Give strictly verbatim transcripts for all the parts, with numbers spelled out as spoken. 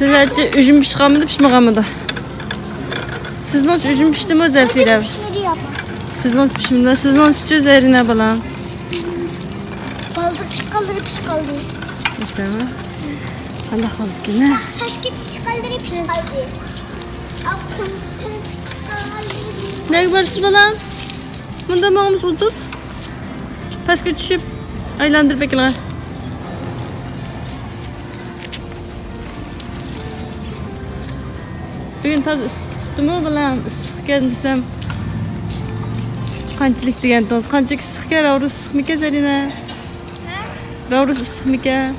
سىزلەرچە ئۈجمە پىشقانمىدى، پىشمىغانمىدى؟ سىزنىڭچە ئۈجمە پىشتىمۇ، زەفىرە؟ پىشمىدى، ياق. سىزنىڭچە پىشمىدى. سىزنىڭچە، زەرىنە بالام؟ بالدۇر پىشقانلىرى پىشقالدى. پىشمىدىمۇ؟ قانداق بولدىكىن، ھە؟ پەسكە چۈشقانلىرى پىشقالدى. نەگە بارىسىز، بالام؟ مۇندا ماڭىمىز ئولتۇرۇپ. پەسكە چۈشۈپ، ئايلاندۇرۇپ ئەكېلىڭە. بۈگۈن تازا ئىسسىق كېتىپتىمۇ، بالام؟ ئىسسىقكەن دېسەم، قانچىلىك دېگەنتىڭىز؟ قانچىلىك ئىسسىقكەن؟ راۋرۇس ئىسسىقمىكەن، زەرىنە؟ راۋرۇس ئىسسىقمىكەن؟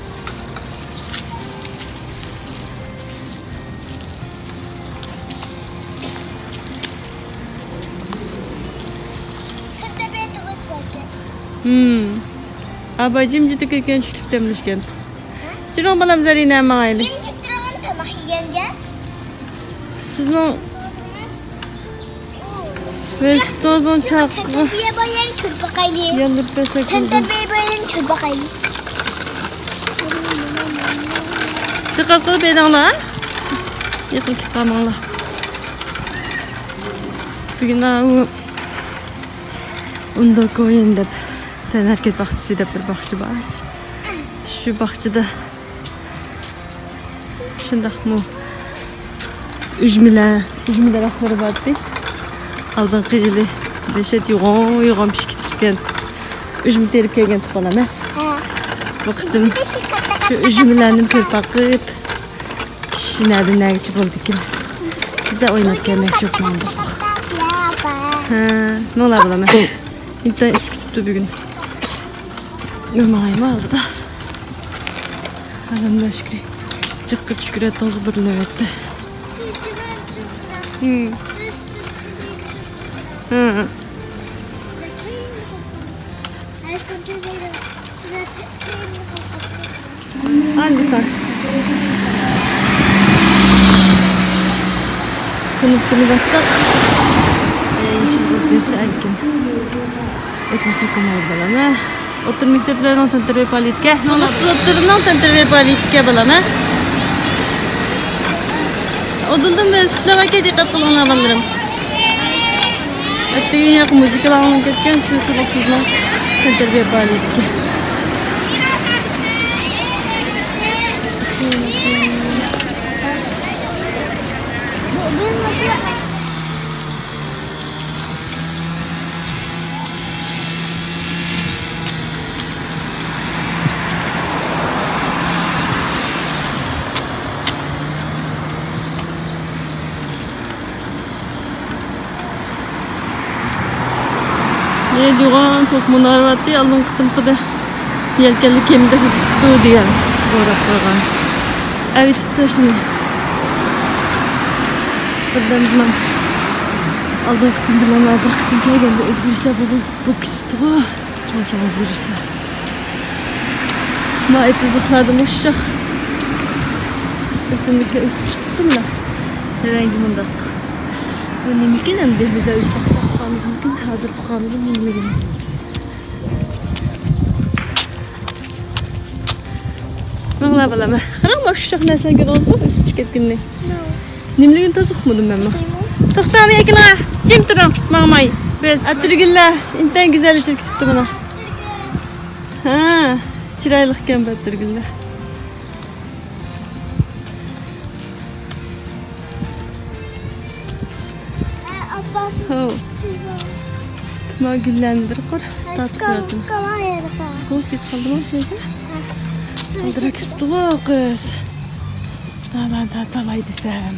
ھىم. ئاباي جىمجىت كەتكەن، چۈشلۈك دەم ئېلىشكەن. جۈرۈڭ بالام، زەرىنە، ماڭايلى. جىمجىت تۇرغان تاماق يېگەنگە. سىزنىڭ ۋېلىسىپىتىڭىزنىڭ چاقىغا تەنتەربىيە بايان كۆرۈپ باقايلى. ياندۇرۇپ بەرسەك بولىدۇ. تەنتەربىيە بايان كۆرۈپ باقايلى. دىققەت قىلىپ بېرىڭلار. يېقىن كېتىپ قالماڭلار. بۈگۈن ئۇ ئۇندۇركويىن دەپ، تەنھەرىكەت باغچىسى دەپ بىر باغچە بار. شۇ باغچىدا شۇنداقمۇ ئۈجمىلەر، ئۈجمە دەرەخلىرى بارتى. ئالدىنقى يىلى دەھشەت يوغان، يوغان پىشىپ كېتىپتىكەن. ئۈجمە تېرىپ كەلگەنتۇق بالام، ھە؟ ھە. بۇ قېتىم شۇ ئۈجمىلەرنى كۆرۈپ باقىپ، كىشى نەدىن نەگىچە بولىدىكىن. بىزە ئويناپ كەلمەكچى بولۇپ ماڭدۇق. ھە، نولا بالام. ئىنتايىن ئىسسىپ كېتىپتۇ بۈگۈن. ماڭايمۇ ئالدىدا. ئالھەمدۇلىللا شۈكرى. جىققا چۈشكۈر ئەتتىڭىز بىر نۆۋەتتە. ھىم. ھە. ئاندىسان. كۇنۇپكىنى باسساق، ئە، يېشىل ئۆزگەرسە ئەركىن. ئۆتمىسەك بولمايدۇ، بالام، ھە؟ ئوتتۇرا مەكتەپلەرنىڭ تەنتەربىيە پائالىيىتىگە، نولا ئوتتۇرىنىڭ تەنتەربىيە پائالىيىتىگە، بالام، ھە؟ ئۇدۇلدىن بىر سىقلىغاكى دىققەت قىلىڭلار، بالىلىرىم. ئەتىگەن ياق مۇزىكىلار ئاڭلىنىپ كەتكەن، شۇ سەۋەبسىزنىڭ تەنتەربىيە پائالىيىتى. يوغان توك مۇنارى بارتى، ئالدىنقى قېتىمقىدە يەلكەنلىك كېمىدەك تۇتۇپتۇ دېگەن، بوراپ قويغان. ئەۋېتىپتۇ شۇنى. بىردەمدىن ئالدىنقى قېتىم بىلەن ھازىرقى قېتىم كەلگەندە ئۆزگىرىشلەر بولۇپ، بولۇپ كېتىپتىغۇ. چوڭ-چوڭ ئۆزگىرىشلەر. مانا ئېتىزلىقلاردا مۇشۇ شاخ ئۆسۈملۈكلەر ئۆسۈپ چىقىپتۇ مانا. رەڭگى مۇنداق. بۇ نېمىكىن ئەمدى؟ بىز ئۆزى باقساق ئۇقامىزمىكىن؟ ھازىر ئۇقامىزمۇ نېمىلىكىنى. ماڭلا بالام. قاراڭ، مۇشۇ شاخ نەرسىلەرنى كۆردىڭىزمۇ؟ ئۆسۈپ چىقىپ كەتكىنىنى. نېمىلىكىنى تازا ئۇقمىدىم مەنمۇ. توختاڭ، ئەكىلىڭە. جىم تۇرۇڭ، ماڭماي. بەس. ئەتىرگۈللەر ئىنتايىن گۈزەل ئېچىلىپ كېتىپتۇ مانا. ھە، چىرايلىقكەن بۇ ئەتىرگۈللەر. ھو. ما گۈللەرنى بىر قۇر تارتىپ قوياتتىم. قوز كېتىپ قالدىمۇ شۇ يەردە؟ ئالدىراپ كېتىپتىغۇ قىز. ئانا، تالاي دېسەم.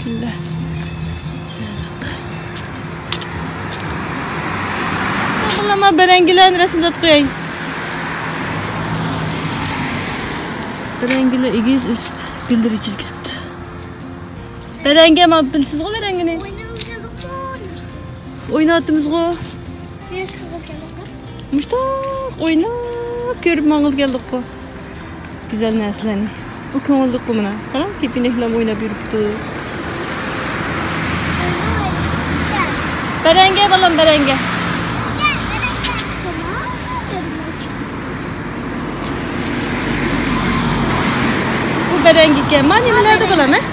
گۈللەر. چىرايلىق. بالام، بەرەڭگىلەرنى رەسىملەپ قوياي. بەرەڭگىلەر ئېگىز ئۆسۈپ، گۈللىرى ئېچىلىپ كېتىپتۇ. بەرەڭگە، مانا بىلىسىزغۇ بەرەڭگىنى؟ ئويناۋاتىمىزغۇ. مۇشتاق ئويناپ كۆرۈپ ماڭغىلى كەلدۇققۇ. گۈزەل نەرسىلەرنى. بۇ كۆڭۈللۈكقۇ مانا. قاراڭ، كېپىنەكلەر ئويناپ يۈرۈپتۇ. بەرەڭگە، بالام، بەرەڭگە. كەن. ما نېمىلەردە بولامەن؟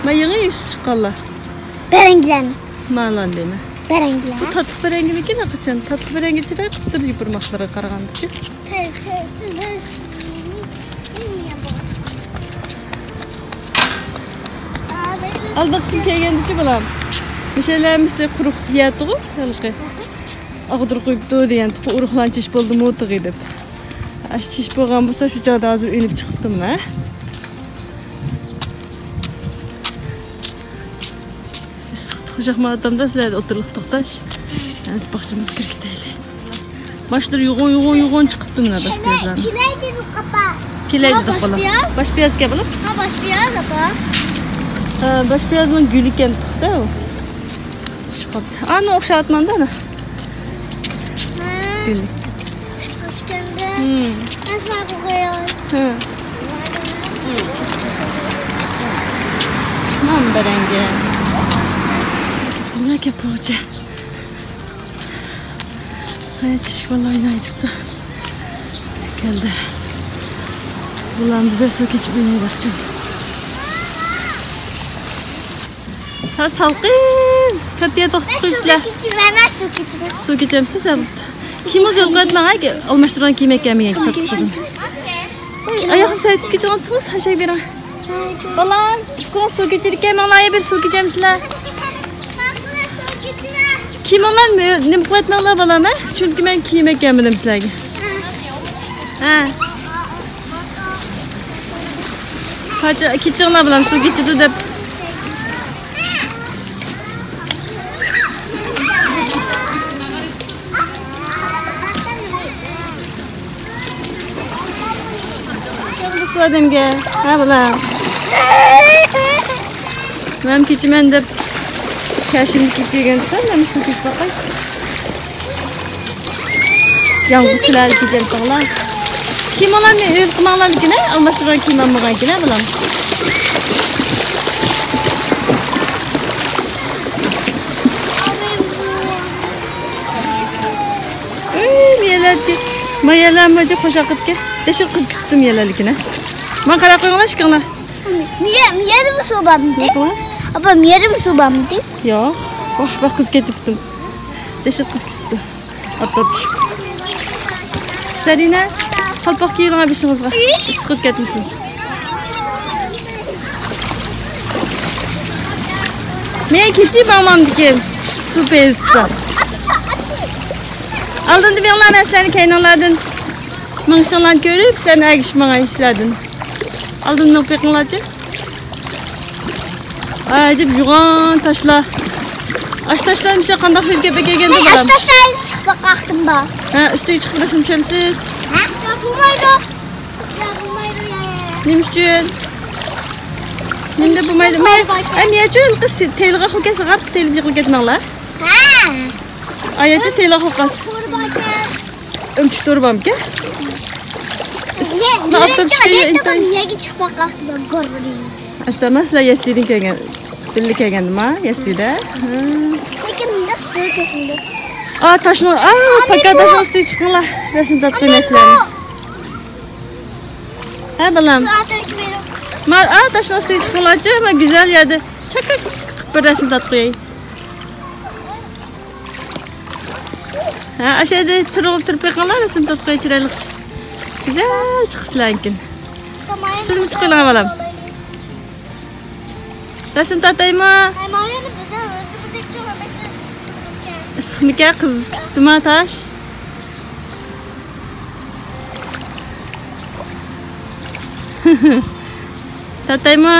ما يېڭى ئۆسۈپ چىققانلار. بەرەڭگىلەرنى. مالان دەيمەن. بەرەڭگىلەر. بۇ تاتلىق بەرەڭگىمىكىن، قاچان؟ تاتلىق بەرەڭگىچىرەك قىپتۇر يوپۇرماقلىرىغا قارىغاندا. ئالدىقتىن كەلگەندىچۇ بالام. مۇشۇلار ھەممىسى قۇرۇق يەتتىغۇ، ھېلىقى. ئاغدۇرۇپ قويۇپتۇ دېگەن، تۇخۇ ئۇرۇقلان چىش بولدىمۇ تېغى دەپ. ئاش چىش بولغان بولسا، شۇ چاغدا ھازىر ئۈنۈپ چىقىپتۇ مانا. ئىسسىق تۇخۇشاق ماتامدا سىلەر ئوتتۇرىلىق توختاش. ھازىر باغچىمىزغا كىرىپ كېتەيلى. ماشۇلار يوغان، يوغان، يوغان چىقىپتۇ مانا باش پىيازلارنى. كېلەي دېدۇ قاپاس. كېلەي دېدۇق بالا. باش پىياز. باش پىياز ئىكەن بالا. ھا، باش پىياز، ئاپا. ھا، باش پىيازنىڭ گۈلى ئىكەن تۇختا ئۇ. چىقىپتۇ. ئانا ئوخشاۋاتمامدۇ ئانا؟ ھە. گۈلى. ئۆسكەندە. ھىم. ئەسمە قويۇڭ. ھە. مام بەرەڭگە. نېمە گەپ بولدى؟ ھايات كىچىك بالا ئوينايدىپتۇ. كەلدى. بۇلار بىزە سۇ كېچىپ ئوينايدىكەن. ھە، سالقىن. كاتيا، توختىتىپ قويۇڭ سىلەر. سۇ كېچىمەن، سۇ كېچىمەن. سۇ كېچەمسىز، ھە، بوپتۇ. كىيىم يول قويۇۋەتمەڭ، ھە، ئالماشتۇرغان كىيىم ئەكەلمىگەن. سۇ كېچىمەن. ئاياغنى سەۋىتىپ كېتىۋاتسىڭىز، ھەشەك بېرىڭ. بالام، ئۇكىڭىز سۇ كېچىدىكەن، ماڭا بىر سۇ كېچەمسىلەر؟ كىيىمىڭلارنى نېمە قىلىۋەتمەڭلار، بالام، ھە؟ چۈنكى مەن كىيىم ئەكەلمىدىم سىلەرگە. ھە. كېچىڭلار، بالام، سۇ كېچىدۇ دەپ. بۇ ئادەمگە، ھە، بالام. مەن كېچىمەن دەپ كەشىمنى كىيىپ كىرگەن تۇرسام، مەن شۇنى كىيىپ باقاي. يالغۇز سىلەر كېچەم تاڭلار. كىيىمىڭلارنى ئۆز قىلماڭلار لېكىن، ھە، ئالماشتۇرغان كىيىم ئالمىغان ئىكەن، ھە، بالام. ئۆي، مىيەلەركى. مايەلەر ماجا قوشاقىتكە. دەشۇ قىز كۈتتۈم يەلەرلىكىنە. ماڭا قاراپ قويۇڭلار، ئىككىڭلار. مىيە، مىيەدىمۇ سۇ بارمىدى؟ يوق. ئاپا، مىيەدىمۇ سۇ بارمىدى؟ يوق. ۋاھ، ۋاھ، قىز كېتىپتۇ. دەشۇ قىز كېتىپتۇ. ئاپتاپ چۈشۈپ. زەرىنە، قالپاق كىيىۋېلىڭ بېشىڭىزغا. ئىسسىق كەتمىسۇن. مەن كېچىپ ماڭمامدىكىن. سۇ پەيزى تۇتسا. ئالدىندا مېڭىڭلار، مەن سىلەرنى كەينىڭلاردىن مېڭىشىڭلارنى كۆرۈپ، سىلەرنى ئەگىشىپ ماڭاي سىلەردىن. ئالدىن مېڭىپ بېقىڭلارچۇ. ئەجەب يوغان تاشلار. ئاش تاشلارنى شۇ قانداق يۆلگەپ ئەكەلگەندۇ، ھەي، بالام؟ ئاش تاشلارنى چىقىپ باقاقتىم بار. ھە، ئۈستىگە چىقىپ رەسىم چۈشۈرەمسىز؟ ھە؟ يا، بولمايدۇ. يا، بولمايدۇ، يا، يا، يا. نېمە ئۈچۈن؟ نېمە دەپ بولمايدۇ؟ مەن، ھە، مەن ئۈچۈن قىز تېيىلغا قويۇپ كەتسە، غارت تېيىلىپ يىقىلىپ كەتمەڭلار. ھە. ئايەتچە تېيىلغا قويۇپ قالسا. تورى باركەن. ئۆمۈچۈك تورى بارمىكەن؟ نېمە ئاپتاپ چىقىدۇ؟ نېمە چىقىدۇ؟ نېمە چىقىپ باقاقتىم بار، گور بولدى. ئاشتا مەن سىلەر يەسلىدىن كەلگەن، بىللە كەلگەندىما يەسلىدە؟ ھە. لېكىن مۇنداق سۇ كۆرۈندى. ئا، تاشنىڭ، ئا، پاكا تاشنىڭ ئۈستىگە چىقىڭلار. رەسىم تارتقىن مەسىلەنى. ھە، بالام. ما، ئا، تاشنىڭ ئۈستىگە چىقىڭلارچۇ، ما گۈزەل يەردە. چاكاك قىلىپ بىر رەسىم تارتقۇياي. ھە، ئاشۇ يەردە تۇرۇپ، تۇرۇپ بېقىڭلار، رەسىم تارتقۇياي چىرايلىق. گۈزەل چىقىسىلەركىن. سىزمۇ چىقىڭلار، بالام. رەسىم تارتايمۇ؟ ئىسسىقمىكەن، قىزىپ كېتىپتىما تاش؟ تارتايمۇ؟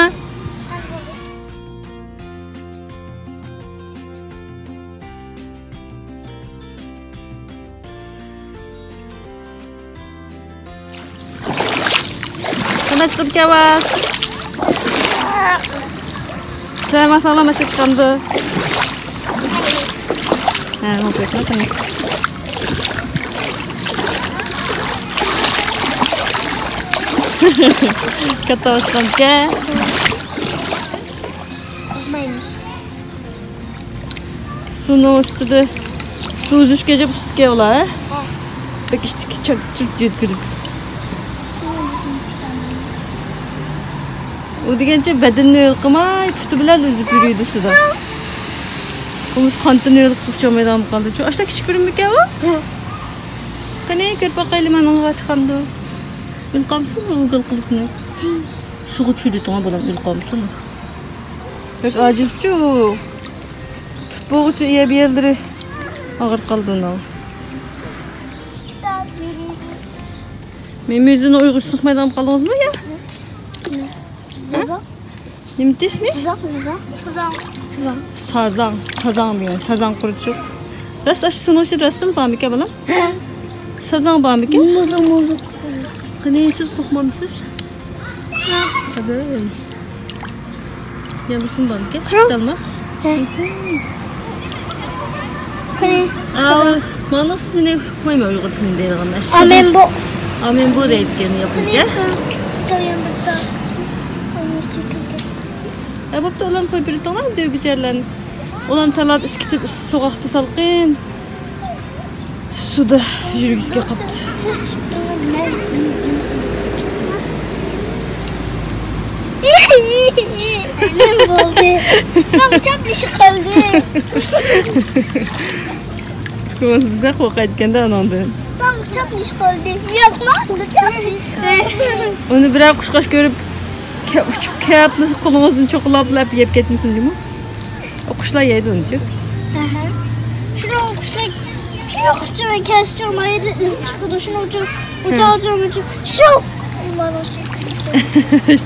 قانداق چىقىدىكەن ئاۋاز؟ سەلام ساغلام، باشقا چىقامدۇ؟ ھە، مۇ بەكمۇ قېنى. كاتتا باشقانكەن. قورقمايمەن. سۇنىڭ ئۈستىدە سۇ ئۈزۈشكە ئەجەب ئۇستىكەن ئۇلار، ھە؟ ھە. بەك ئىشتىكى چاك چۈرت يۆتكىلىپ. ئۇ دېگەنچە بەدىنىنى ھۆل قىلماي، پۇتى بىلەن ئۈزۈپ يۈرىدۇ سۇدا. قومۇس قانىتىنى ھۆل قىلسا ئۇچالمايدىغان قالدىچۇ. ئاشۇنداق كىچىك بىرىممىكەن ئۇ؟ ھە. قېنى، كۆرۈپ باقايلى، مانا ئۇنىڭغا چىقامدۇ؟ ئۆلۈپ قالمىسۇن ئۇ گال قىلىپنى. سۇغا چۈشۈرۈۋېتىڭ بالام، ئۆلۈپ قالمىسۇن. بەك ئاجىزچۇ. تۇتۇپ بولغۇچە يەپ يەرلىرى ئاغرىپ قالدى ئۇنىڭ. مېمە يۈزىنى ئۇيغۇرچە ئۇقمايدىغان قالدىڭىزمۇ يا؟ زازا. نېمە ئىسمى؟ زازا، زازا. سازاڭ. سازاڭ. سازاڭ دېگەن، سازاڭ قۇرۇتچۇق. راست، ئاشۇ سۇنىڭ ئىچىدە راستتىنمۇ بارمىكەن بالام؟ سازاڭ بارمىكەن؟ موزۇ، موزۇ. قېنى، سىز قورقمامسىز؟ ھە. يا بىسىم بارمىكەن؟ قارا. چىقىتالماس. ھە. قېنى. ئاۋۇ، مانا ئىسمىنى ئۇقمايمەن ئۇيغۇر تىلىنى دەيدىغان نەرسە. ئامېنبو. ئامېنبو دەيدىكەن ياپونچە. قېنى، سازاڭ يەنە بىر تال. ھە، بوپتۇ، ئۇلارنى قويۇپ بېرىۋېتىڭلار، دۆگىچەرلەرنى. ئۇلارنى تالادا ئىسسىتىپ، ئىسسىق سوغۇقتا سالقىن سۇدا يۈرگۈسىگە قاپتۇ. سىز تۇتتۇڭىز، مەن. مەن بولدى. ماڭا چاپلىشىپ قالدى. بىزدە قورقايدىكەندە ئاناڭدىن. ماڭا چاپلىشىپ قالدى. ياقما؟ ئۇنى بىرەر قۇشقاچ كۆرۈپ، كە-، ئۇچۇپ كەپلا قولىڭىزدىن چوقۇلاپلا يەپ كەتمىسۇن جۇمۇ. ئۇ قۇشلار يەيدۇ ئۇنچە. ئەھە. شۇنىڭ قۇشلار كەلسىچۇ مايدا ئىز چىقىدۇ. شۇنىڭ ئۈچۈن ئۇچالچۇ ئۈچۈن شۇ.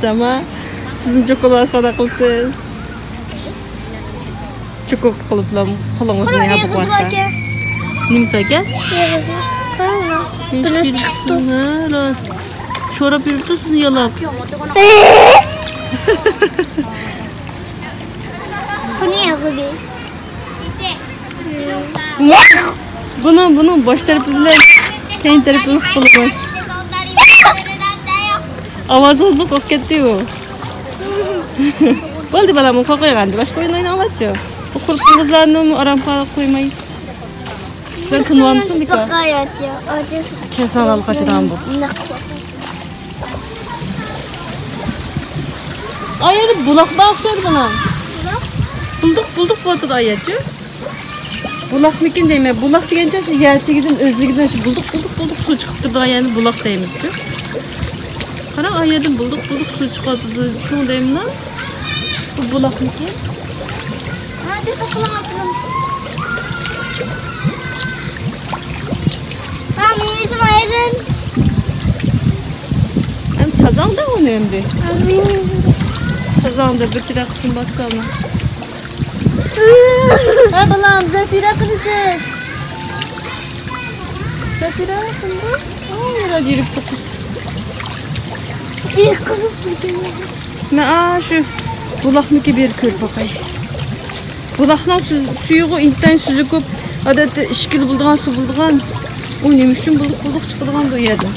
تامام. سىزنى چوقۇلاسقانداق قىلسىز. چوقۇپ قىلىپلا قولىڭىزنى ياپىپ قويسا. نېمىسى ئەكەن؟ ئېغىزى. قاراڭ، بىرنەرسە چىقىپتۇ. ھە، راست. شوراپ يۈرۈپتۇ سىزنى يالاپ. قېنى ئېغىزى. بۇنىڭ، بۇنىڭ باش تەرىپى بىلەن كەينى تەرىپى قىلىمەن. ئاۋازى ئۇزۇق بولۇپ كەتتى ئۇ. بولدى بالام، ئۇ قويغاندا باشقا ئويۇن ئويناڭلارچۇ. ئۇ قۇرۇق قىزلارنىمۇ ئارامغا قويماي. سىلەر تىنىۋالمىسۇن بىكار. كەسەڭلار قاچىدىغان بولۇپ. ئايەردە بۇلاق بار ئوخشايدۇ مانا. بۇلدۇق، بۇلدۇق بولۇۋاتىدۇ ئايەرچۇ. بۇلاقمىكىن دەيمەن. بۇلاق دېگەنچە شۇ يەر تېگىدىن ئۆزلۈكىدىن شۇ بۇلدۇق، بۇلدۇق، بۇلدۇق سۇ چىقىپ تۇرىدىغان يەرنى بۇلاق دەيمىزچۇ. قاراڭ، ئايەردىن بۇلدۇق، بۇلدۇق سۇ چىقىۋاتىدۇ. شۇنى دەيمەن. بۇ بۇلاقمىكىن؟ ھە، دىققەت قىلىڭ، ئاپىلىم. ھە، مېۋىسى بايىدىن. ھەم سازاڭدا ئۇنى ئەمدى. سازاڭدا بىر چىراغ قىسىم باقسا ئۇنى. ھە، بالام، زەفىرە قىلىچىك. زەفىرە قىلدى. ئاي، يۈرۈپتۇ قىز. ئېي، قىزىپ كەتكەن. مەن ئاشۇ بۇلاقنىڭكى بىر كۆرۈپ باقاي. بۇلاقنىڭ سۈ-، سۈيىغۇ ئىنتايىن سۈزۈك بولۇپ، ئادەتتە ئىككىلا بولىدىغان سۇ بولىدىغان. ئۇ نېمە ئۈچۈن بۇلدۇق بۇلدۇق چىقىدىغان بۇ يەردىن؟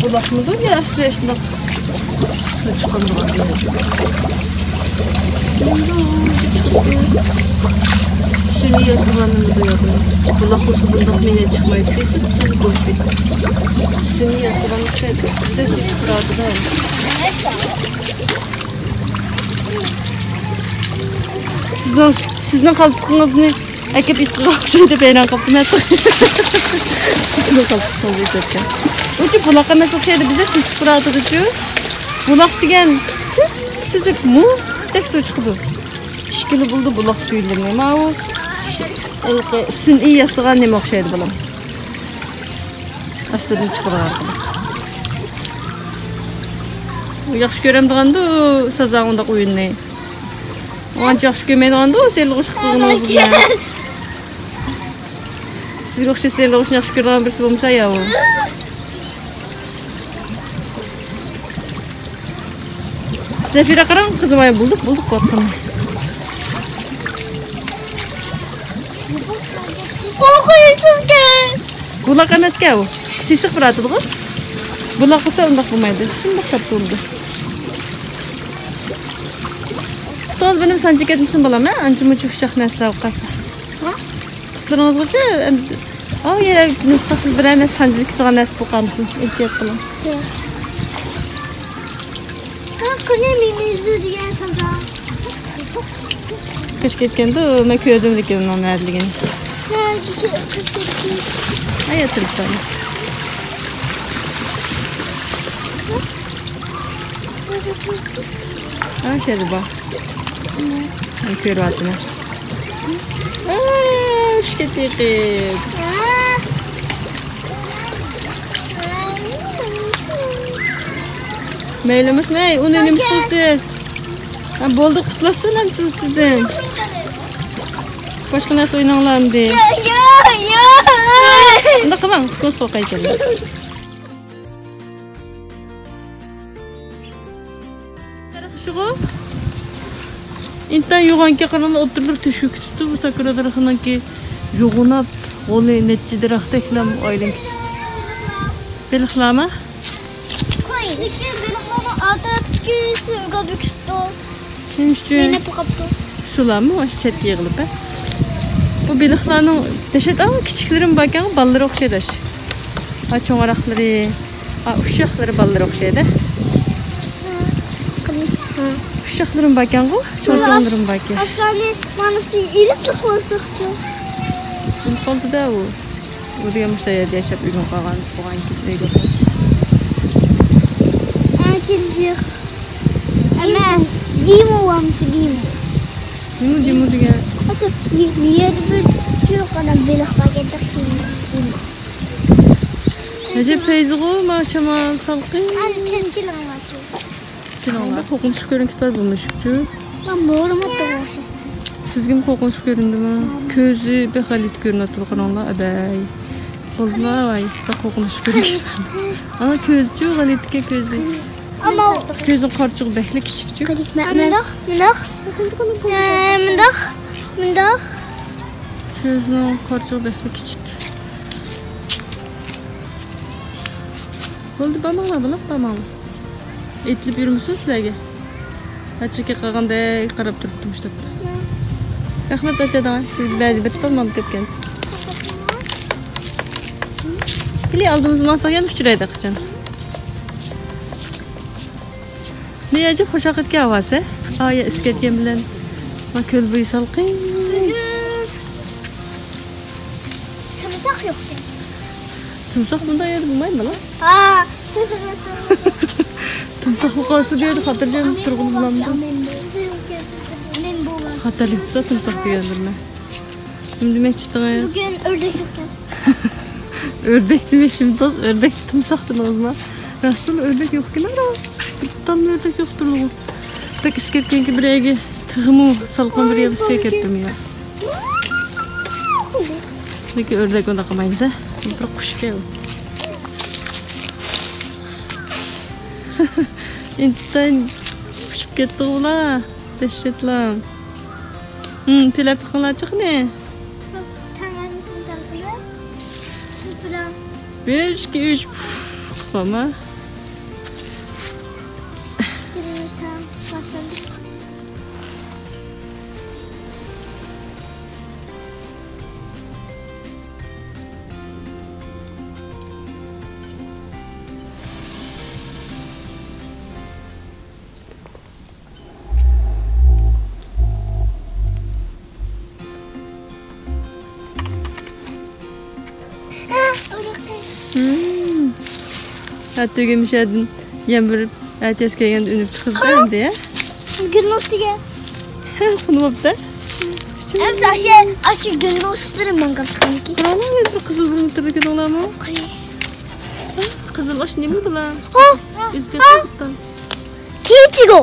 بۇلاقمىدۇ يا ئەسلى شۇنداق سۇ چىقىدىغان بۇ يەردىن؟ سۈنئىي ياسىغاننىمۇ بۇ يەردىن؟ بۇلاق بولسا بۇنداق مېنى چىقمايدۇ دېسە، سۈزۈك بولۇپ كېتىدۇ. سۈنئىي ياسىغان ئوخشايدۇ. بىزدە سېسىق تۇراتىدۇ. سىزنىڭ، سىزنىڭ قالپىقىڭىزنى ئەكەپ ئېيتقىغا ئوخشايدۇ، ھەيران قاپتىمەن. سىزنىڭ قالپىقىڭىزنى ئېيتىۋەتكەن. ئۇچۇ بۇلاق ئەمەس ئوخشايدۇ، بىزدە سېسىق تۇراتىدۇچۇ. بۇلاق دېگەن سۈپسۈزۈك مۇزدەك سۇ چىقىدۇ. ئىككىلا بولىدۇ بۇلاق سۈيلىرىنى. ماۋۇ ھېلىقى سۈنئىي ياسىغان نېمە ئوخشايدۇ بالام. ئاستىدىن چىقىدىغان قىلىپ. ياخشى كۆرەمدىغاندۇ سازاڭ ئۇنداق ئويۇننى. ئانچە ياخشى كۆرمەيدىغاندۇ سېلىغۇچ قىلغىنىڭىز بىلەن. سىزگە ئوخشاش سېلىغۇچنى ياخشى كۆرىدىغان بىرسى بولمىسا يا ئۇ. زەفىرە قاراڭ قىزىم، ئاي بۇلدۇق بۇلدۇق قىلىۋاتقان. قورقۇنچلۇقكەن. بۇلاق ئەمەسكەن ئۇ. سېسىق بىر ئاتىدىغۇ. بۇلاق بولسا ئۇنداق بولمايدۇ. شۇنداق كاتتا بولىدۇ. پۇتىڭىز بىلەن سانجىپ كەتمىسۇن بالام، ھە؟ ئانچە مۇنچە ئۇششاق نەرسىلەر بولۇپ قالسا. ھە؟ پۇتلىرىڭىزغىچە ئەمدى ئاۋۇ يەرگە نۇسخىسىز بىرەر نەرسە سانجىلىپ كېتىدىغان نەرسە بولۇپ قالمىسۇن. ئېھتىيات قىلىڭ. ھە. ھە، قېنى مېمىزدۇ دېگەن سادا. قىش كەتكەندۇ، مەن كۆردۈم لېكىن ئۇنىڭ نەدىلىكىنى. نەگە قىش كەتكەن؟ ھايات تۇرۇپتۇ. ھە، شەدە بار. مەن كۆرۈۋاتىمەن. ئا، ئۈچكە تېقىپ. مەيلىمىز، مەي، ئۇنى نېمە قىلىسىز؟ ھە، بولدى، قۇتلاشسۇن ئەمدى سىزدىن. باشقا نەرسە ئويناڭلار ئەمدى. ياق، ياق، ياق. ئۇنداق قىلماڭ، قۇتلاشقا قايتىڭ. شۇغۇ. ئىنتايىن يوغانكەن، قاراڭلار، ئوتتۇرىلىرى تۆشۈپ كېتىپتۇ. بۇ ساكۇرا دەرىخىنىڭكى يوغىناپ، غولى نەچچە دەرەختەكلەم ئايلىنىپ كېتىپتۇ. بېلىقلارمۇ؟ قوي. لېكىن بېلىقلارنىڭ ئا تەرەپتىكىسى ئۆگەپ كېتىپتۇ. نېمە ئۈچۈن؟ مېنى قاپتۇ. شۇلارمۇ ئاشۇ چەتكە يىغىلىپ، ھە؟ بۇ بېلىقلارنىڭ دەھشەت، ئاڭ كىچىكلىرىمۇ باركەن، بالىلىرى ئوخشايدۇ ئاشۇ. ھا، چوڭراقلىرى، ھا، ئۇششاقلىرى بالىلىرى ئوخشايدۇ. ھا. ئۇششاقلىرىمۇ باركەنغۇ، چوڭ-چوڭلىرىمۇ باركەن. ئاشۇلارنى مانا شۇ ئېلىپ چىقىۋالساقچۇ؟ نېمە قالدى-دە ئۇ؟ ئۇ دېگەن مۇشۇ يەردە ياشاپ ئۆگىنىپ قالغان، تۇغقان ئۆيگە قالسا. ئەكىنچى. ئەمەس، دىمۇ بارمىكى، دىمۇ؟ نېمە دىمۇ دېگەن؟ ئاچا، بۇ يەردە بىر چوققىنا بېلىق باركەن، تاخشىمۇ دىمۇ. ئەجەب پەيزىغۇ، ما شامال سالقىن. ئەنە، تىنچىلىڭلار. كېلىڭلار، قورقۇنچلۇق كۆرۈنۈپ كېتىۋاتىدۇ بۇ مۈشۈكچۇ. مەن بولۇرمۇ توغرىسى. سىزگىمۇ قورقۇنچلۇق كۆرۈندىمۇ؟ كۆزى بەك غەلىتە كۆرۈنۈۋاتىدۇ، قاراڭلار، ئەبەي. بولدىلا، ۋاي، بەك قورقۇنچلۇق كۆرۈنۈپ كېتىۋاتىدۇ. ئانا كۆزىچۇ، غەلىتىكەن كۆزى. ئەمما كۆزىنىڭ قارىچۇقى بەكلا كىچىكچۇ. مۇنداق، مۇنداق. ئە، مۇنداق، مۇنداق. كۆزىنىڭ قارىچۇقى بەكلا كىچىك. بولدى، بارماڭلار، بالام، بارماڭلار. ئېتىلىپ يۈرمىسۇن سىلەرگە. ئاچىكى قالغاندەك قاراپ تۇرۇپتۇ مۇشۇ تاپتا. رەھمەت، ئاچا داڭا. سىزگە بەزى بىر تال ماما كەپكەن. كېلى ئالدىمىزغا ماڭساق يەنە ئۇچرايدۇ قاچان. نى ئەجەب خۇشال قىلىدىكەن ھاۋاسى. ئايە ئىسكەتكەن بىلەن. ما كۆل بويى سالقىن. تىمساھ يوقكەن. تىمساھ بۇنداق يەردە بولمايدۇ بالا. ھا. تىمساھ بولۇپ قالسا بۇ يەردە خاتىرجەم تۇرغىلى بولامدۇ؟ خاتىرلىك تۇرسا تىمساھ دېگەندىمەن. نېمە دېمەكچى ئىدىڭىز؟ بۈگۈن ئۆردەك يوقكەن. ئۆردەك دېمەكچىمىدىڭىز؟ ئۆردەك تىمساھ دېدىڭىزما؟ راستتىنلا ئۆردەك يوقكەن، راست. بىر تاللا ئۆردەك يوق تۇرىدىغۇ. بەك ئىسكەتكەنكى بىر يەرگە، تېخىمۇ سالقىن بىر يەرگە ئىسكەپ كەتتىم يا. لېكىن ئۆردەك ئۇنداق قىلمايدۇ-دە. بىر قۇش ئىكەن ئۇ. ئىنتايىن ئۇچۇپ كەتتىغۇ ئۇلار. دەھشەتلا. ھىم، تىلەپ بېقىڭلارچۇ قېنى. تەڭ ھەممىسىنى تەڭ قىلىپ، سىز بىلەن. بىر، ئىككى، ئۈچ. قىلما. ئىككىنچى تەڭ باشلاندى. ھىم. ھە، تۈگۈن مۇشۇ يەردىن يەم بېرىپ، ئەتىياز كەلگەندە ئۈنۈپ چىقىدۇ ئەمدى، ھە؟ گۈلنىڭ ئۈستىگە. قونۇۋاپتۇ. ئەمسە ئاشۇ، ئاشۇ گۈلنىڭ ئۈستىدە ماڭغان چىققانكى. قاراڭلار، بىر قىزىل بىر مۇتتۇردا كېتىڭلارمۇ؟ قىزىل ئاش نېمە بۇلار؟ ھا. ئۈزۈپ كەتتى. كىچىگو.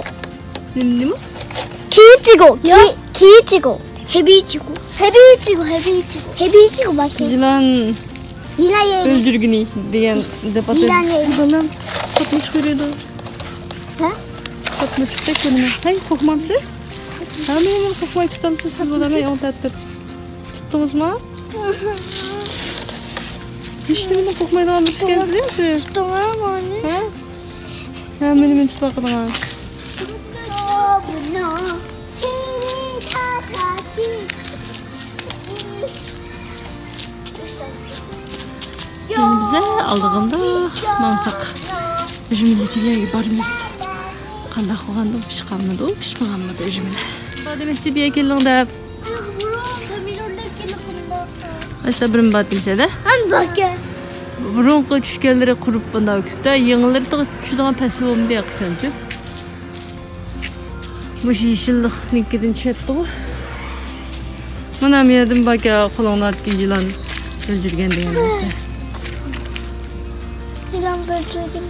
نېمە، نېمە؟ كىچىگو. كى-، كىچىگو. ھېبىچىگو. ھېبىچىگو، ھېبىچىگو. ھېبىچىگو بار. يىلان. يىلان يەيدۇ. ئۆلتۈرگىنى دېگەن دەپ ئاتايدۇ. يىلان يەيدۇ. بالام، قاتناش كۆرىدۇ. ھە؟ قاتناش كۆرىمەن. ھەي، قورقمامسىز؟ ھە، مېنى قورقماي تۇتامسىز سىز بۇلارنى ئوڭ تەتتىپ؟ تۇتتىڭىزمۇ؟ ھېچنېمىدىن قورقمايدىغان بىر ئىكەنسىز يا سىز؟ تۇتتۇڭ ھە ماڭا؟ ھە؟ ھە، مېنى، مېنى تۇتۇۋالغان. بىز ئالدىغاندا ماڭساق، بىر مىللەت يەرگە بارىمىز. قانداق بولغاندۇ، پىشقانمىدۇ، پىشمىغانمىدۇ ئۈجمىلەر؟ دېمەكچى، بۇ يەرگە كېلىڭ دەپ. بۇرۇن پەمىدورلار كېلىپ قالماقتا. ئاشتا بىرىم بار دېيىشەدە. ھەم باركەن. بۇرۇنقى چۈشكەنلىرى قۇرۇپ بۇنداق كۈپتە، يېڭىلىرى تېخى چۈشىدىغان پەسلى بولمىدى ياقىچانچۇ. مۇشۇ يېشىللىقنىڭكىدىن چۈشەتتىغۇ. مانا بۇ يەردىن باركەن، قولۇڭلاردىكى يىلان بۆلجۈرگەن دېگەن نەرسە. يىلان بۆلجۈرگەن.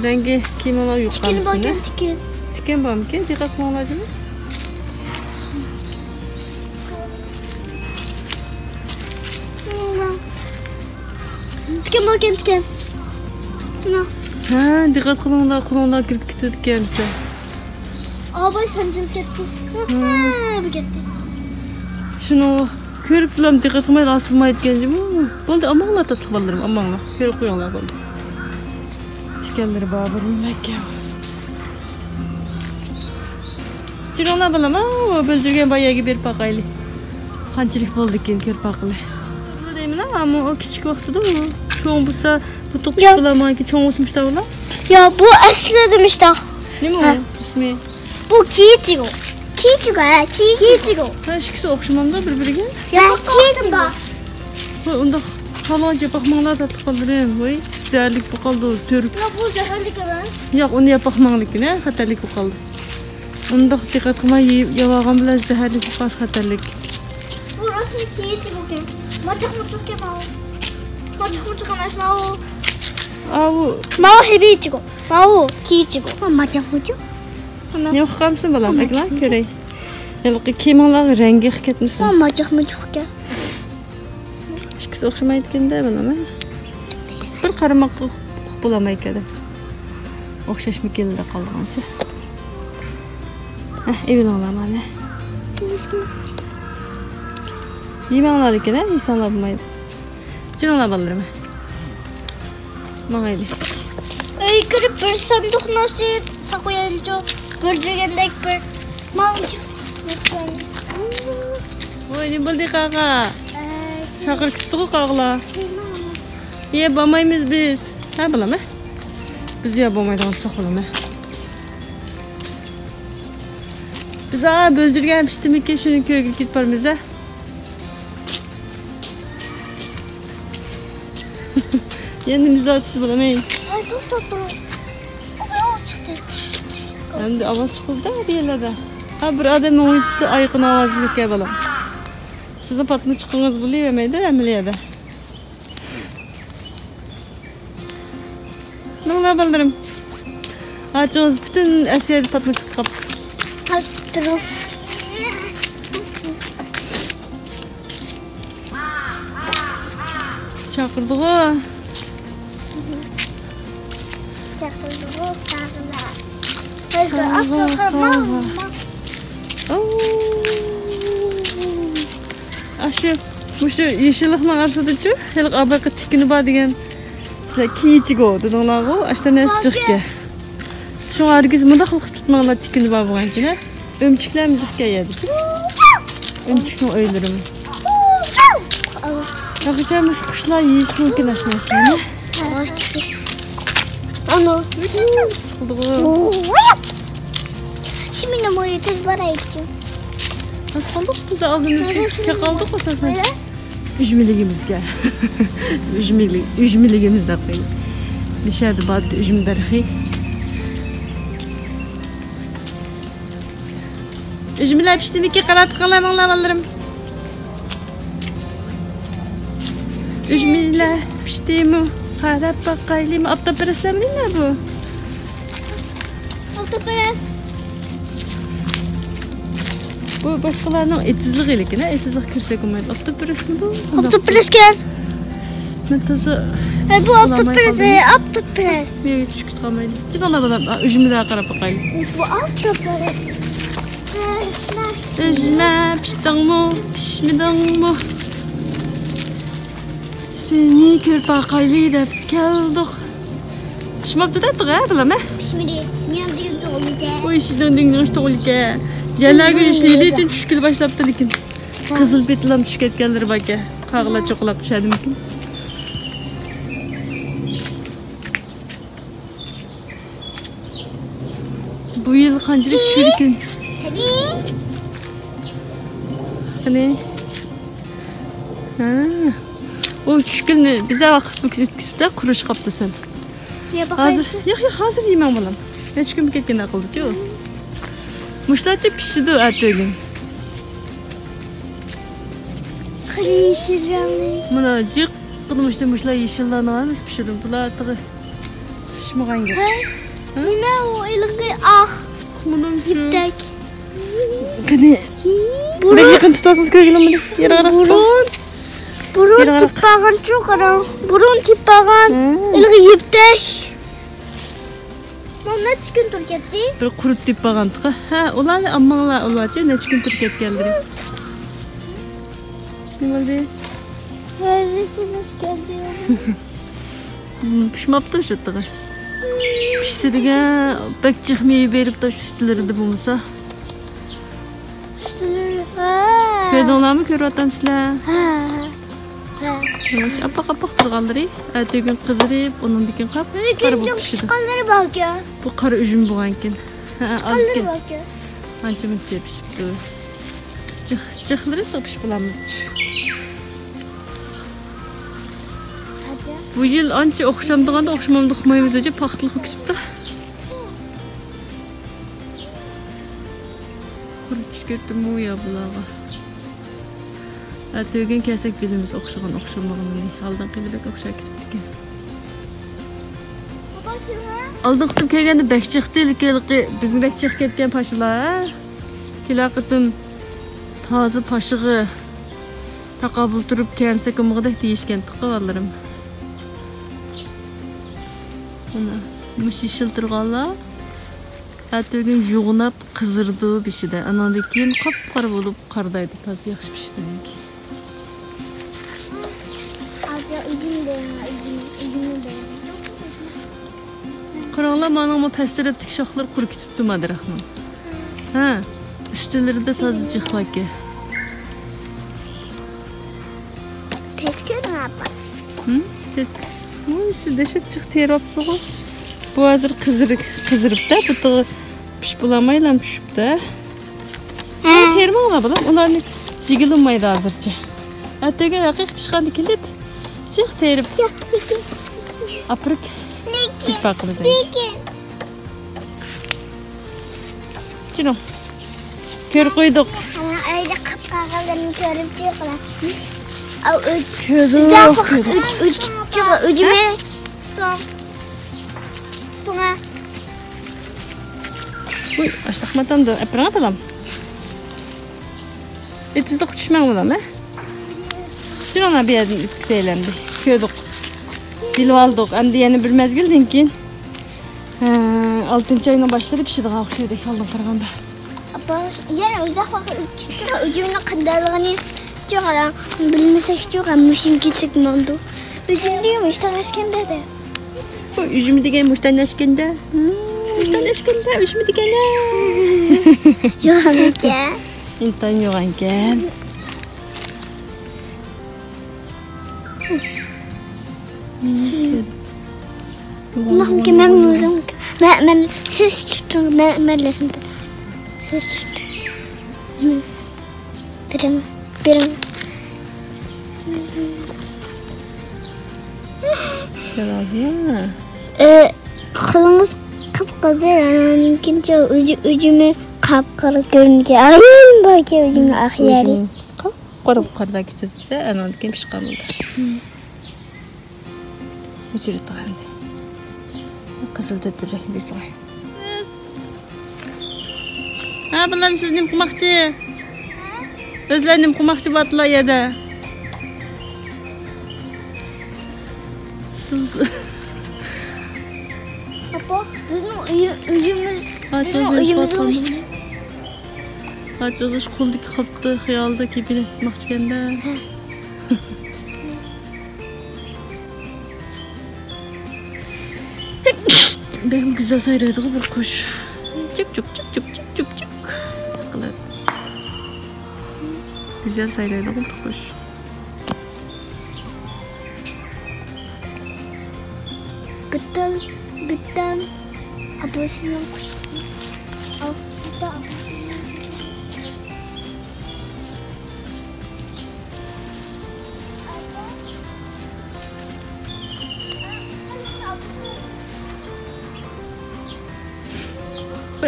رەڭگى كىيىمىڭلار يۇققان تىكەن باركەن، تىكەن. تىكەن بارمىكىن؟ دىققەت قىلىڭلار جۇمۇ. تىكەن باركەن، تىكەن. مانا. ھە، دىققەت قىلىڭلار، قولۇڭلار كىرىپ كېتىدىكەن بىزدە. ئاباي سانجىلىپ كەتتى. ھە، بۇ كەتتى. شۇنى كۆرۈپلا دىققەت قىلمايلا ئاسمايدىكەن جۇمۇ. بولدى، ئاماڭلار تاتلىق بالىلىرىم، ئاماڭلار. كۆرۈپ قويۇڭلار بولدى. تىكەنلىرى بار بىر مەككە. جۈرۈڭلار بالام، ئاۋۇ بۆلجۈرگەن باياگى بېرىپ باقايلى. قانچىلىك بولدىكىن كۆرۈپ باقىلى. دەيمەن، ئامما ئۇ كىچىك ۋاقتىدا چوڭ بولسا، بۇ توقۇش ياق. بولامانكى، چوڭ بولسا مۇشتا بولا. يا، بۇ ئەسلىدە مۇشتا. نېمە ھە. ئۇ ئىسمى؟ بۇ كىچىگو. كىچىگو، ھە، كىچىگو. كىچىگو. ھە، ئىككىسى ئوخشىمامدۇ بىر-بىرىگە؟ ھە، كىچىگو. ۋاي، ئۇنداق قالغان ياپاق ماڭلار تاتلىق بالىلىرىم. ۋاي، زەھەرلىك بولۇپ قالدى، تۆرۈپ. ياق، بۇ زەھەرلىك ئەمەس. ياق، ئۇنى ياپاق ماڭلىكىنە، خەتەرلىك بولۇپ قالدى. ئۇنداق دىققەت قىلماي يەپ، يەۋالغان بىلەن زەھەرلىك بولۇپ قالسا خەتەرلىك. بۇ راستلا كىچىگۇكەن. ماچاق مۇچۇقكەن ماۋۇ. ماچاق مۇچۇق ئەمەس ماۋۇ. ئاۋۇ. ماۋۇ ھېبىچىگۇ. ماۋۇ كىچىگۇ. ماچاق مۇچۇق. ئەمەس. نېمە قىلامسىز بالام؟ ئەكلا كۆرەي. ھېلىقى كىيىمىڭلارغا رەڭگى ئېقىپ كەتمىسۇن. ماچاق مۇچۇقكەن. ئىككىسى ئوخشىمايدىكەن-دە، بالام، ھە؟ بىر قارىماققا ئۇقۇپ بولالمايدىكەن. ئوخشاشمىكىنلا قالغانچە. ھە، ئېلىۋېلىڭلار مانا. يېمەڭلار لېكىن، ھە، يېسەڭلار بولمايدۇ. جېنىڭلار بالىلىرىم. ماڭايلى. ئۆيگە كىرىپ بىر ساندۇق ناشتا ساقلايلىچۇ. بۆلجۈرگەندەك بىر ماڭچۇ. ۋاي، نېمە بولدى قاغا؟ ئەي. چاقىرىپ كېتىپتىغۇ قاغىلار. يە، بارمايمىز بىز. ھە، بالام، ھە؟ بىز يە بولمايدىغان تۇتساق بالام، ھە؟ بىز، ھا، بۆلجۈرگەن پىشتىمىكى شۇنى كۆرگىلى كېتىپ بارىمىز، ھە؟ يەنە نېمە دەۋاتىسىز بالام، ھەي؟ ھەي، توختاپ تۇرۇڭ. ئۇ بىر ئاۋاز چىقتى. ئەمدى ئاۋاز چىقىدۇ-دە، بۇ يەرلەردە. ھا، بىر ئادەم مېڭىۋېتىپتۇ، ئايىقىنىڭ ئاۋازى كەلدى بالام. سىزنىڭ پاتما چىققىنىڭىز بولۇۋەرمەيدۇ ھەممە يەردە. ماڭلا بالىلىرىم. ئاچىڭىز پۈتۈن ئەسلىھەدە پاتما چىقىپ قاپتۇ. قاچىپ تۇرۇڭ. چاقىردىغۇ. چاقىردىغۇ، قاغىلار. قاغا، قاغا. ئاشۇ، مۇشۇ يېشىللىقنىڭ ئارىسىدىچۇ، ھېلىقى ئاباقى تىكىنى بار دېگەن. سىلەر كىچىگو دېدىڭلارغۇ، ئاشتا نەرسە جىقكەن. شۇڭا ھەرگىز مۇنداق قىلىپ تۇتماڭلار، تىكىنى بار بولغان كېيىن، ھە؟ ئۆمۈچۈكلەرمۇ جىقكەن يەردىچۇ. ئۆمۈچۈكنىڭ ئۆيلىرىمۇ. تېخىچە مۇشۇ قۇشلار يېيىشى مۇمكىن ئاشۇ نەرسىلەرنى. ئانۇ. قىلدىغۇ. شىمىنىمۇ يېتىپ بارايتتىم. ئاز قالدۇق، بىز ئالدىمىزغا كەپ قالدۇق ئاساسەن. ئۈجمىلىكىمىزگە. ئۈجمىلىك، ئۈجمىلىكىمىز دەپ قويايلى. نىشەدە بار ئۈجمە دەرىخى. ئۈجمىلەر پىشتىمىكى، قاراپ بېقىڭلار، ماڭلا بالىلىرىم. ئۈجمىلەر پىشتىمۇ؟ قاراپ باقايلىمۇ؟ ئاپتاپپەرەسلەرمۇ بۇ؟ ئاپتاپپەرەس. بۇ باشقىلارنىڭ ئېتىزلىقى لېكىن، ھە؟ ئېتىزلىق كىرسەك بولمايدۇ. ئاپتاپپەرەسمىدۇ؟ ئاپتاپپەرەسكەن. مەن تازا ئەي، بۇ ئاپتاپپەرەس، ئەي، ئاپتاپپەرەس. بۇ يەرگە چۈشۈپ كەتقالمايلى. جىق ئالا بالام، ئۈجمىلەرگە قاراپ باقايلى. بۇ ئاپتاپپەرەس. ئۈجمە، پىشتىڭمۇ، پىشمىدىڭمۇ؟ سېنى كۆرۈپ باقايلى دەپ كەلدۇق. پىشماپتۇ دەپتۇ ھە بالام، ھە؟ پىشمىدى. مېنىڭ دېگىنىم توغرىكەن. ئۇ ئىشىدىن دېگىنىڭ توغرىكەن. يەرلەرگە چۈشكىلى باشلاپتۇ لېكىن. قىزىل پېتىلام چۈشۈپ كەتكەنلىرى باركەن. قاغىلار چوقۇلاپ چۈشەدىمىكىن؟ بۇ يىل قانچىلىك چۈشىدىكىن؟ قېنى؟ ھە. ئۇ چۈشكىنى بىزە ۋاقىت ئۆتكۈزۈپتە، قۇرۇشقاپتۇ سەن. ھازىر، ياق، ياق، ھازىر يېمەڭ بالام. نەچچە كۈن كەتكەندە قىلدىچۇ. مۇشۇلارچە پىشىدۇ ئەتىگۈن. قېنى يېشىل رەڭلىك. مانا جىق قىلمىشتى مۇشۇلار يېشىللارنىڭ ھەممىسى پىشىدۇ. بۇلار تېخى پىشمىغان گەپ. ھە؟ ھە؟ نېمە ئۇ ھېلىقى ئاق؟ مۇنىڭ شۇ. يىپتەك. قېنى. بۇرۇن. بەك يېقىن تۇتاسىز، كۆرگىلى بولمىدى. يىراقراق تۇتۇڭ. بۇرۇن. بۇرۇن يىراقراق. تېپىپ بارغانچۇ، قاراڭ. بۇرۇن تېپىپ بارغان. ھە. ھېلىقى يىپتەك. مانا نەچچە كۈن تۇرۇپ كەتتى. بىر قۇرۇپ تېپىپ بارغانتىقى. ھە، ئۇلارنى ئالماڭلار، ئۇلارچە نەچچە كۈن تۇرۇپ كەتكەنلىرى. نېمە بولدى؟ ھەررىسى كەلدى. ھىم، پىشماپتۇ شۇ تېخى. پىشسا دېگەن بەك جىق مېۋە بېرىپتۇ ئۈستلىرىدە بولمىسا. ئۈستلىرى، ھە. كۆردۈڭلارمۇ، كۆرۈۋاتامسىلەر؟ ھە. ھە. مانا شۇ ئاپئاق، ئاپئاق تۇرغانلىرى ئەتىگۈن قىزىرىپ، ئۇنىڭدىن كېيىن قاپ-قارا بولۇپ پىشىدۇ. پىشقانلىرى باركەن. بۇ قارا ئۈجمە بولغانىكەن. ھە، ئۈچ ئازكەن. ئانچە مۇنچە پىشىپتۇ. جىق، جىقلىرى سوقۇش بولامدۇ؟ بۇ يىل ئانچە ئوخشامدىغاندا ئوخشىمامدۇ، ئۇقمايمىز، ئۆزى پاختىلىق پىشىپتۇ. قۇرۇپ چۈشۈپ كەتتىمۇ يا بۇلارغا؟ ئەتىگۈن كەلسەك بىلىمىز ئوخشىغان ئوخشىمىغىنىنى. ئالدىنقى يىلى بەك ئوخشاپ كېتىپتىكەن. ئالدىنقى قېتىم كەلگەندە بەك جىقتى، لېكىن بىزنى بەك جىق كەتكەن پاشىلار، ھە؟ كېلەر قېتىم تازا پاشىغا تاقابىل تۇرۇپ كەلمىسەك بولمىغۇدەك دېيىشكەنتىققۇ بالىلىرىم. مانا، مۇشۇ يېشىل تۇرغانلار ئەتىگۈن يوغىناپ قىزىرىدۇ بېشىدا. ئاناندىن كېيىن قاپقارا بولۇپ قارىدايدۇ، تازا ياخشى پىشىدىكەن. ھازىر ئۈجمە دەيمەن، ئۈجمە، ئۈجمە دەيمەن. قاراڭلار، مانىڭمۇ پەس تەرەپتىكى شاخلىرى قۇرۇپ كېتىپتۇ، ما دەرەخنىڭ. ھە، ئۈستىلىرىدە تازا جىق باركەن. تېز كۆرۈڭ، ئاپا. ھىم؟ تېز. ۋوي، سىز دەھشەت جىق تېرىۋاپسىزغۇ. بۇ ھازىر قىزىرىپ، قىزىرىپتا، بۇ تېخى پىشىپ بولالمايلا چۈشۈپتۇ. ھە. تېرىماڭلار، بالام، ئۇلارنى يېگىلى بولمايدۇ ھازىرچە. ئەتىگۈن ھەقىقىي پىشقاندا كېلىپ، جىق تېرىپ، ياق، لېكىن. ئاپىرىپ، لېكىن. ئىپپا قىلىمىز. لېكىن. چىنو. كۆرۈپ قويدۇق. ئانا ئۆيدە قاپ قالغانلىرىنى كۆرۈپ چىقىڭ. ئاۋ، ئۆي. كۆردۇق، ئۆي، كۆردۇق. ئۆي، ئۆي، ئۆي، ئۆي. ھە؟ تۇتۇڭ. تۇتۇڭ، ھە. ۋۇي، ئاشتاق ماتامدۇ؟ ئەپرەڭ ئاتالام. ئېتىزلىققا چۈشمەڭ بالام، ھە؟ چىنو، ئانا بۇ يەردىن ئۆتكۈزەيلى ئەمدى. كۆردۇق. بىلىۋالدۇق. ئەمدى يەنە بىر مەزگىلدىن كېيىن، ھە، ئالتىنچى ئاينىڭ باشلىرى پىشىدىغان ئوخشايدۇ، ئالدىنقىغا قارىغاندا. ئاپا، يەنە ئۇزاق ۋاقىت ئۆتكۈزسە، ئۈجمىنىڭ قانداقلىقىنى چوغ بىلمىسەك، چوغ مۇشۇنچە چەكمەمدۇ. ئۈجمە دېگەن مۇشتان ئەشكەندە دە. بۇ ئۈجمە دېگەن مۇشتان ئەشكەندە. ھىم، مۇشتان ئەشكەندە، ئۈجمە دېگەنە. يوغانكەن. ئىنتايىن يوغانكەن. مەن، مەن، مەن، سىز چىقىپ تۇرۇڭ، مەن، مەن رەسىمدە. سىز چىقىپ تۇرۇڭ. بېرىڭ، بېرىڭ. ئە، قولىڭىز قىپقىزىل، ئاندىن كېيىن ئۈجمە، ئۈجمە قاپقارا كۆرۈنگەن. ئايىم باركەن، ئۈجمە ئاق يەرى. قاپقارا قاردا كېتىدۇ، ئاندىن كېيىن پىشقان بولىدۇ. ئۆچۈرۈۋېتىڭ ئەمدى. قىزىل تۆپۈرەك بىزغا. ھە، بالام، سىز نېمە قىلماقچى؟ ئۆزلەر نېمە قىلماقچى بۇ ئاتلا يەردە؟ سىز. ئاپا، بىزنىڭ ئۆيى-، ئۆيىمىز، بىزنىڭ ئۆيىمىزگە ئۇرۇشتى. ئاچىغىش قولدىكى قاپتۇ، خىيالىدا كېپىنەك تۇتماقچىكەن-دە. ھە. بەكمۇ گۈزەل سايرايدىغۇ بىر قۇش. چۈك، چۈك، چۈك قىلىپ. گۈزەل سايرايدىغۇ بىر قۇش. بىتتىن، بىتتىن ئاپىسىنىڭ قۇشى.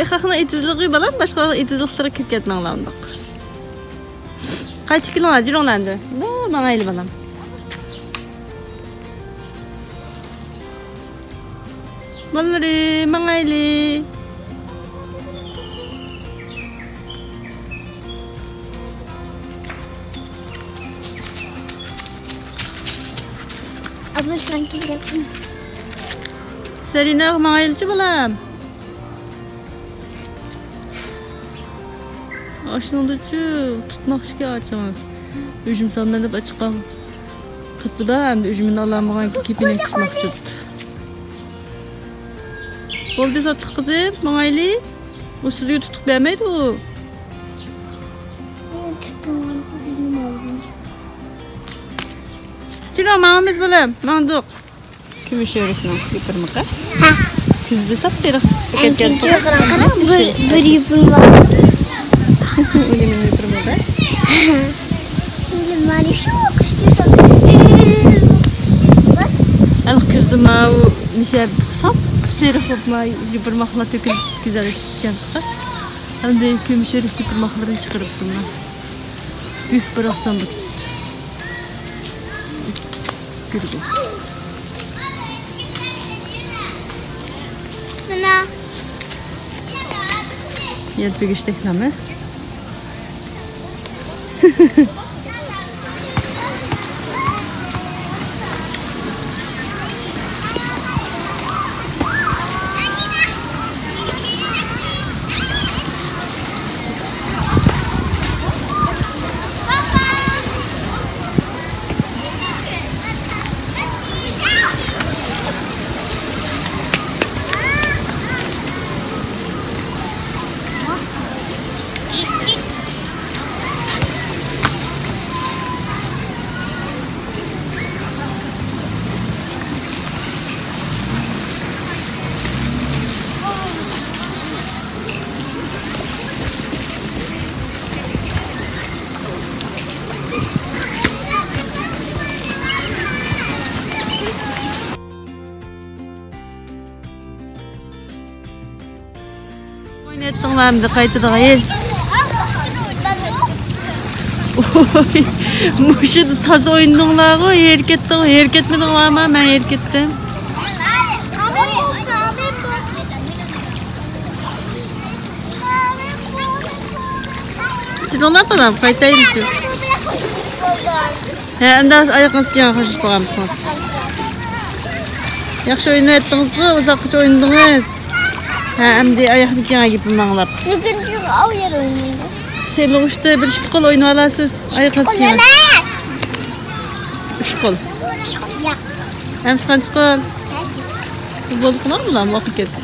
خەقنىڭ ئېتىزلىقى بالام، باشقىلارنىڭ ئېتىزلىقلىرىغا كىرىپ كەتمەڭلار ئۇنداق. قايتىپ كېلىڭلار، جۈرۈڭلار ئەمدى. ۋا، ماڭايلى بالام. بالىلىرىم، ماڭايلى. ئابلا، سەن كىرگەن. سەرىنە، ماڭايلىچۇ بالام. ئاشۇنىڭدىچۇ تۇتماقچىكەن ئاچىڭىز. ئۈجمە سالىمەن دەپ ئاچىققان قېپىدا، ئەمدى ئۈجمىنى ئالالمىغان كېپىنەك تۇتماقچى بوپتۇ. بولدى، تاتلىق قىزىم، ماڭايلى. ئۇ سىزگە تۇتۇق بەرمەيدۇ ئۇ. جۇنۇ، ماڭىمىز بالام، ماڭدۇق. كۈمۈش ئۆرۈكنىڭ يوپۇرمىقى. ھە. كۈزدە ساپسېرىق. ئەڭ كېيىنچە قاراڭ، قارا، بىر، بىر يوپۇرماق. ئۇنى مېنىڭ يوپۇرمىقى. مانا شۇ قىشتا ساپ-، ھەل كۈزدە ماۋۇ نىشە ساپسېرىق بولۇپ، ماۋۇ يوپۇرماقلار تۆكۈلۈپ گۈزەل ئىكەن. ئەمدى كۈمۈش ئۆرۈك يوپۇرماقلىرىنى چىقىرىپتىمەن. بۈك بىراقسان بۇ. گۈرگۈ. مانا. يەنە بۈگۈشتەك نامە. ئوينايتتىڭلار ئەمدى قايتىدىغان يىل. ئوي، مۇشۇدا تازا ئوينىدىڭلارغۇ، ھېرىكەتتىڭ، ھېرىكەتمىدىڭلارما؟ مەن ھېرىكەتتىم. كېتىڭلار بالام، قايتايلى شۇ. ھە، ئەمدى ئايىغىڭىز كېيىن خوشلىشىپ قالغانمىسىڭىز؟ ياخشى ئوينايتتىڭىزغۇ، ئۇزاققىچە ئوينىدىڭىز. ھە، ئەمدى ئاياقنى كېيىن گېپىمنى ئاڭلاپ. لېكىن ئۇ يەر ئوينايدۇ. سېلىق ئۇچتا بىر ئىككى قول ئوينىۋالارسىز. ئايىغىڭىز كېيىن. ئۈچ قول. ئەمدى قانچە قول؟ بولدى، قىلار بۇلارمۇ ئاقىپ كەتتى.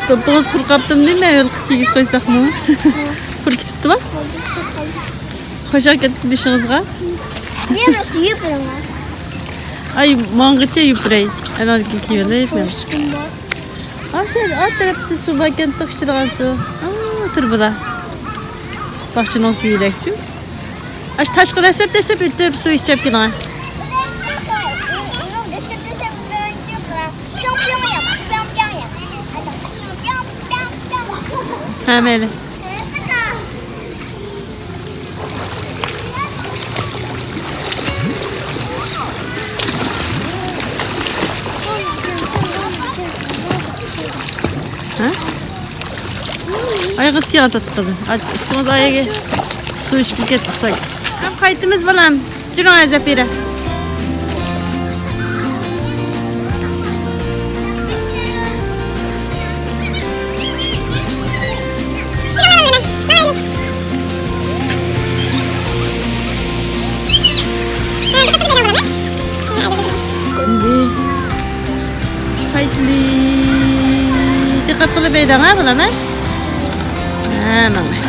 دوپپىڭىز قۇرۇپ قاپتىمۇ دەيمەن، ھۆل قىلىپ كىيگۈزۈپ قويساقمۇ؟ قۇرۇپ كېتىپتىما؟ خوش كەتتى بېشىڭىزغا. ئاي، ماڭغىچە يۇيۇپ بېرەي. ئەنەڭدىن كېيىن كىيىۋېلەي. ئاشۇ ئات تەرەپتە سۇ باركەن، ئىچىدىغان سۇ. ئا، تۇرۇبىدا. باغچىنىڭ سۈيىدەكچۇ. ئاشۇ تاشقا دەسسەپ دەسسەپ ئۆتۈپ سۇ ئىچىپ كېلىڭە. ھە، مەيلى. ھە؟ ئايىغىڭىز كېيىن تارتقىزىڭ. ئۈستىڭىز ئايىغى سۇ ئىچىپ كەتسە. قايتىمىز بالام. جۈرۈڭ، زەفىرە. قايتىلى. دىققەت قىلىپ ھەيدەڭ، ھە، بالام، ھە؟ ھە، ماڭا.